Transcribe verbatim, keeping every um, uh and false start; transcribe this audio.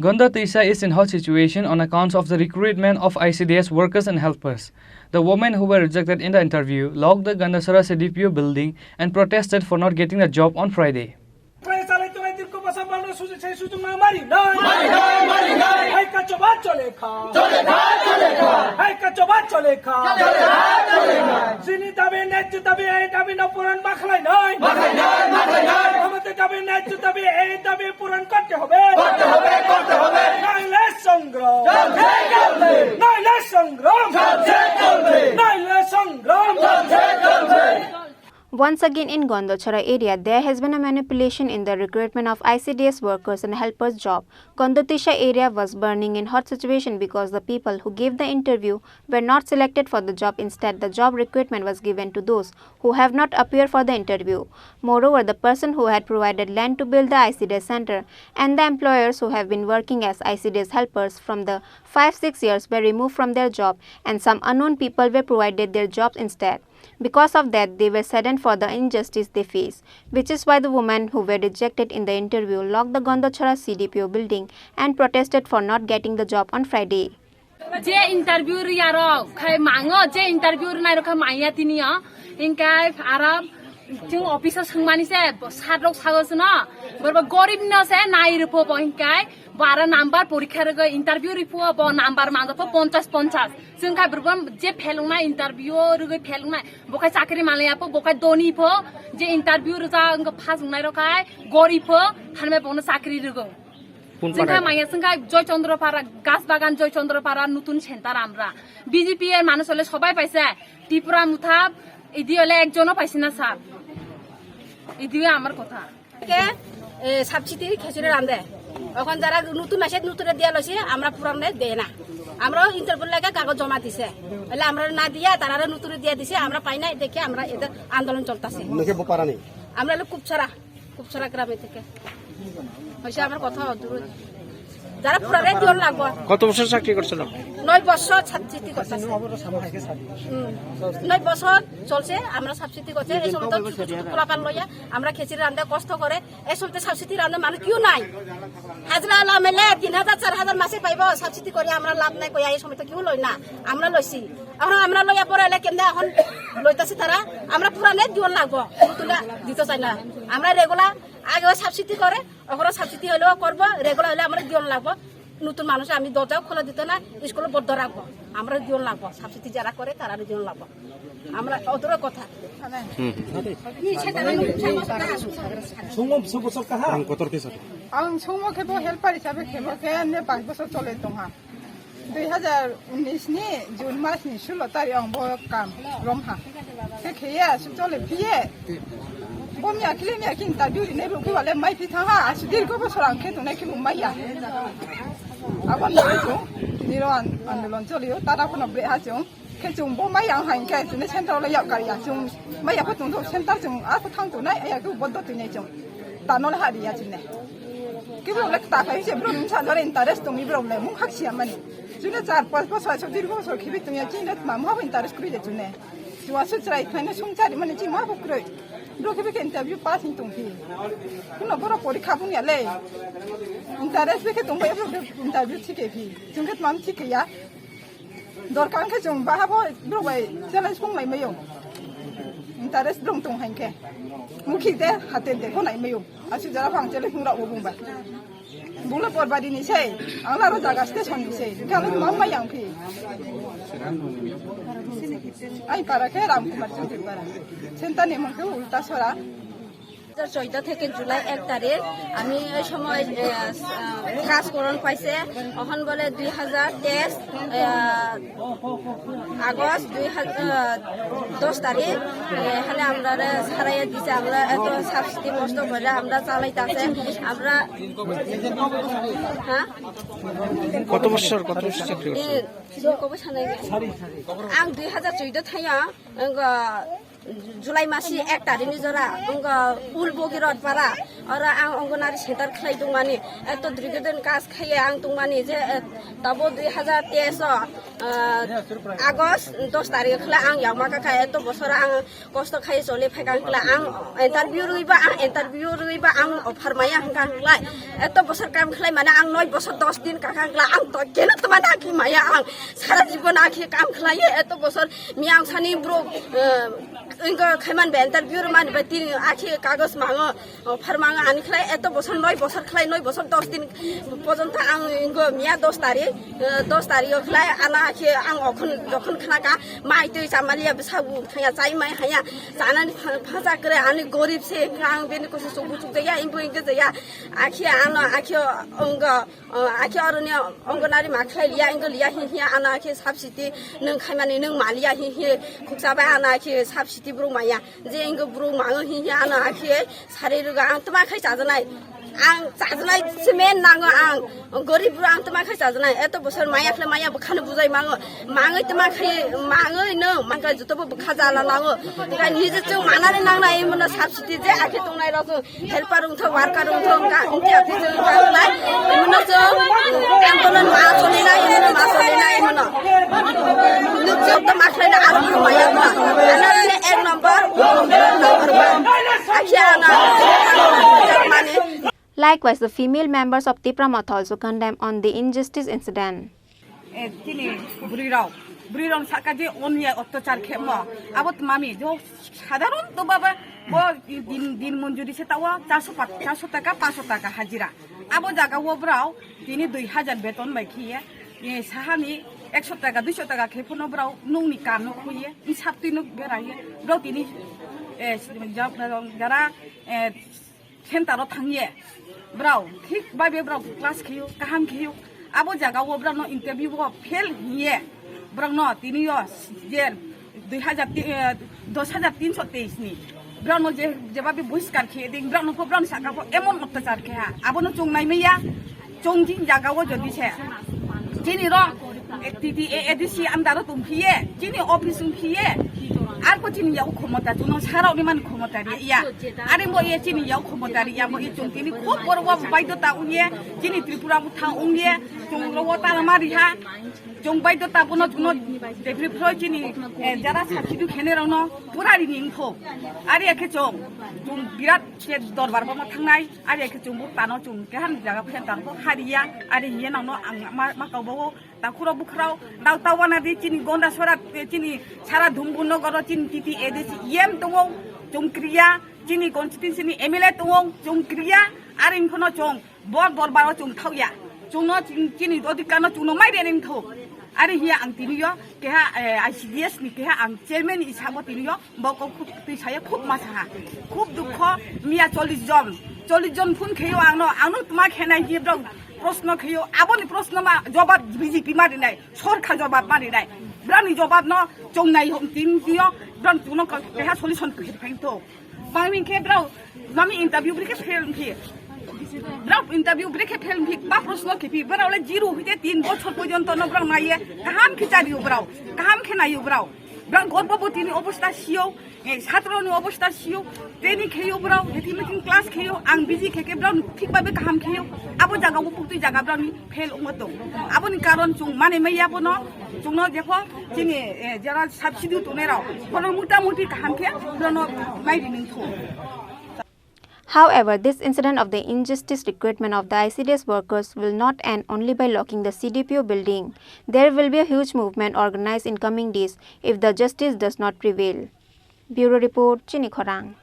Ganda Tisha is in hot situation on accounts of the recruitment of I C D S workers and helpers. The women who were rejected in the interview locked the Gandachara C D P O building and protested for not getting the job on Friday. প্রায় চালাই তোমায় দীর্ঘ বছর বাংলার সুযোগ, সেই সুযোগ না মারি নাই। মারি নাই, মারি নাই। এই কার্যবাদ চলে খা। চলে খা, চলে খা। এই কার্যবাদ চলে খা। চলে খা, চলে খা। চিনি দাবি, ন্যায্য দাবি, এই দাবি না পূরণ মাখলাই নাই। মাখলাই নাই, মাখলাই নাই। আমাদের দাবি, ন্যায্য দাবি, এই দাবি পূরণ করতে হবে। করতে হবে, করতে হবে। নাইলে সংগ্রাম। চলছে, চলবে। নাইলে সংগ্রাম। চলছে, চলবে। নাইলে সংগ্রাম। চলছে, চলবে। Once again in Gondochara area, there has been a manipulation in the recruitment of I C D S workers and helpers job. Gondotisha area was burning in hot situation because the people who gave the interview were not selected for the job. Instead, the job recruitment was given to those who have not appeared for the interview. Moreover, the person who had provided land to build the I C D S center and the employers who have been working as I C D S helpers from the five six years were removed from their job, and some unknown people were provided their jobs instead. Because of that, they were saddened for the injustice they face, which is why the women who were rejected in the interview locked the Gondochara C D P O building and protested for not getting the job on Friday. Je interview riyarok khai mango, je interview rinairok khai manya tiniyo, hinkai aram chung office o sengmani se, satrok sago seno, borba gorib no se nai rupo bo hinkai, bara number porikha rwgwi interview ripo bo number manjapo ponchas ponchas. Chwng khai borba je phelungnai interview rwgwi phelungnai, bo khai chakri manlaiya po, bo khai doni po, je interview rwja wngkha phas wngnai rok khai gorib po, hanme bono chakri rwgo. কোন Chwng khai পাড়ায়? Manya chwng khai Joy Chandra Para, Gas Bagan Joy Chandra Para nutun center amra. B J P er manuj hole sobai paise, Tripura Motha, idi hole ekjono paise na sir. Idi amar kotha. Ke, e, subsidy khechire rande. Okhon jara nutun ase, nutun dia loise, amra puran de de na. Amra interview lage kagoj joma dise. Ele amra na dia, tarare nutun dia dise, amra pai nai, dekhe amra eder andolon choltase. Nokhe bo parani? Amra le Kupchara, Kupchara grame theke. Hoise amar kotha duro. Jara purare diyon lagbo. কত বছর চাকরি করছিল? নয় বছর subsidy করছে। হুম। নয় বছর চলছে, আমরা subsidy করছে। এই সময় তো ছোট ছোট পোলাপান লইয়া আমরা খেচুড়ি রান্ধে কষ্ট করে। এই সময় তো subsidy রান্ধে মানুষ কেউ নাই। হাজিরা আলা মেলে তিন হাজার, চার হাজার মাসে পাইবো, subsidy করে আমরা লাভ নাই কইয়া এই সময় তো কেউ লই না। আমরা লইছি। এখন আমরা লইয়া পরে এলে কেমনে এখন লইতাছি তারা? আমরা পুরানে দিওন লাগবো। তুলে দিতে চাই না। আমরা regular আগেও subsidy করে, ওখানে subsidy হলেও করবো, regular হলে আমরা দিওন লাগবো। নতুন মানুষ আমি দরজাও খোলা দিত না, স্কুলে বন্ধ রাখবো। আমরা দিওন লাগবো, subsidy যারা করে তারা দিওন লাগবো। আমরা অতটা কথা। Ang kotor kisa. Ang sungmo khe bo helper hisabe khemo khe ne panch bochor chole tongha. Dui hazar unis ni June mas ni sulo tari ang bo kam romha. Khe kheye su chole phiye. Bo miya kile miya kin ta duri ne ruki wale mai phi tha ha asu dir ko bo sorang khe tunai khe mai ya. Abon dore tu niro an-, andolon choliyo tara kono bre ha chung. Khe chwng bo mai yang hai khe chwngno center le yak kar ya chwng mai ya pho tong center chwng a pho thang tongnai ya khe bo do twi nai chwng ta no le ha ri ya chwng ne. Khe bo le ta khai se bro nung sa dore interest tong bro le mung khak sia mani. Chwngno char pas bosor chwng dir bosor khibi tong ya chwng ne ma ma bo interest kri de chwng ne. Chwa su chrai khai ne sung chari mani chwng ma bo kri. Bro khibi khe interview pass hin tong phi. Kuno boro porikha bung ya le. Interest bi khe tong ba bro interview thik khe phi. Chwng khe mam thik khe ya. Dorkar khe chwng baha bo borok bai challenge kung lai mayo. Interest dong tong hai khe. Mukhi de haten de khonai mayo. Asu jara phang challenge mura o bung ba. Bung le por bari ni sei. Ang laro jaga station ni sei. Khe ang ma ma yang phi. Ai para khe Ram Kumar Chaudhary para. Center ni mung khe Ultasora. দুই হাজার চৌদ্দ থেকে জুলাই এক তারিখ আমি ওই সময়, এ, আ, কাজ করণ পাইছে। এখন বলে দুই হাজার তেইশ, এ, আগস্ট দুই হাজার, আ, দশ তারিখ, এ, এখানে আমরা রে ছাড়াইয়া দিছে। আমরা এত শাস্তি কষ্ট করে আমরা চালাইতাছে। আমরা, হ্যাঁ? কত বছর, কত বছর চাকরি করছেন? এ, কবে ছাড়াই? আং দুই হাজার চৌদ্দ থাইয়া, আং, আ, July masi ek tarikni jora wngkha Ul Bogirot para, oro ang Anganwadi center khlai tongmani, eto dirigodin kaj khaiye ang tongmani je, eh, tabo dui hazar teis o, eh, August dos tarik khlai ang yagma kakha, eto bosor ang kosto khai choli phaikha hwnkhe ang interview rwiba, ang interview rwiba, ang offer maya hwnkha hwnkhe, eto bosor kam khlai mane ang noi bosor dos din kakha hwnkhe ang to keno tma da khi maya ang sara jibon akhi kam khlai eto bosor miyang sani bro, eh, wngkha khaiman be interview rwmani bai tini akhi kagos mango. O, pharmang ani khlai eto bosor noi bosor khlai noi bosor dos din pojonto ang ingo miya dos tarik, eh, dos tarik o khlai ana khe ang okhon jokhon khnaka mai twi chamaliya bwsa bu thaya chai mai haya chanani pha-, phacha kre ani gorib se ang bini kusu subu chuk jaya imbu inge jaya akhe ano akhe ongo, eh, akhe oroni Anganwadi ma khlai liya ingo liya hi hi ano akhe subsidy nung khaimani nung maliya hi hi khukcha bai ano akhe subsidy bru maya. Je ingo bru mango hi hi ano akhe sari ruga ang tma khai chajanai. Ang chajanai semen nango ang gorib bru ang tma khai chajanai. Eto bosor maya khle maya bwkhano bujai mango. Mangoi tma khai mangoi no mangka joto bo bwkha jala nango. Tiga nije chung manani nangnai mono subsidy je akhe tongnai rok helper wngthok worker wngthok wngkha wngkhe akhe chung tanglai. Mono chung andolan ma solinai mono ma solinai mono. Nuk chung tma khlaina aro maya ma. Ano ek number. Akhe ano mani. Likewise, the female members of Tipra Motha also condemn on the injustice incident. Eh, tini bwrwi rok, bwrwi rok saka je onliya ottachar khemo, abo mami jo sadharon to baba bo din, din monjuri se tawo charso pa-, charso taka, panchso taka hajira. Abo jaga o brao tini dui hajar beton bai khiye, eh, sahani ekso taka, duiso taka khe phuno brao nungni kam no khuye, insap twi no beraye. Brao tini, eh, ja-, jara, eh, center o thangye brao thik babe brao class khiyo, kaham khiyo. Abo jaga o brao no interview o fail hiye brao no tini yo je dui hajar ti-, eh, dos hajar tinso teis ni brao no je, jebabe bohiskar khiye ding brao no pho brao ni saka pho emon ottachar khe ha. Abo no chung nai maya. Chongjin jaga o jodi se chini ro, eh, T T A A D C under o tong phiye, chini office wng phiye, arpho chini yao khomota, chwngno sarok ni man khomota ri ya. Are bo ye chini yao khomota ri ya, bo ye chong tini khub boro o baidota wng ye, chini Tripura Motha wng ye, chong ro o tala ma ri ha, chong baidota bono chwngno debri phro chini, eh, jara sakhi du khene rok no pura ri ni wng kho. Are ya khe chong, chong birat khe dorbar bo ma thangnai. Are khe chwng bo tano chwng keha ni jaga phen tano kok hariya, are hiye nangno ang ma, ma kau bo takhuro bukhrao dau tau wana di chini Gonda sora, chini sara Dhumbu nogoro chini T T A D C yem tongo chwng kriya, chini constituency ni M L A tongo chwng kriya, are wngkhono chwng bor dorbar o chwng thauya, chwngno chini, chini odhikar no chwngno mai reni wngthok. Are hiya ang tiniyo keha, eh, I C D S ni keha ang chairman ni isabo tiniyo boko khub twi saya khub ma saha. Khub dukho miya chollish jon. Chollish jon phone kheyo angno, angno tma khenai hiye brao proshno kheyo. Aboni proshno ma jobab B J P ma rinai, sorkar jobab ma rinai. Brani jobab no chongnai hom tiniyo, bran chwngno keha solution khe phengthok. Bangni khe brao mami interview bri khe fail wngphi. Brao interview bri khe fail wngphi. Ba proshno khe phi. Brao le zero hoite tin bochor porjonto no brao naiye. Kaham khe chariyo brao. Kaham khe naiyo brao. Brao gorboboti ni obostha siyo. Eh, satro ni obostha siyo. Training kheyo brao. Hethi meeting class kheyo. Ang busy khe khe brao thik babe kaham kheyo. Abo jaga o puktui jaga brao ni fail wngma tong. Aboni karon chwng mane maya bono, chwngno jepho chini, eh, jara subsidy tongnai rok, bono mota moti kaham khe bono mai rini thung. However, this incident of the injustice recruitment of the I C D S workers will not end only by locking the C D P O building. There will be a huge movement organized in coming days if the justice does not prevail. Bureau Report, Chini Khorang.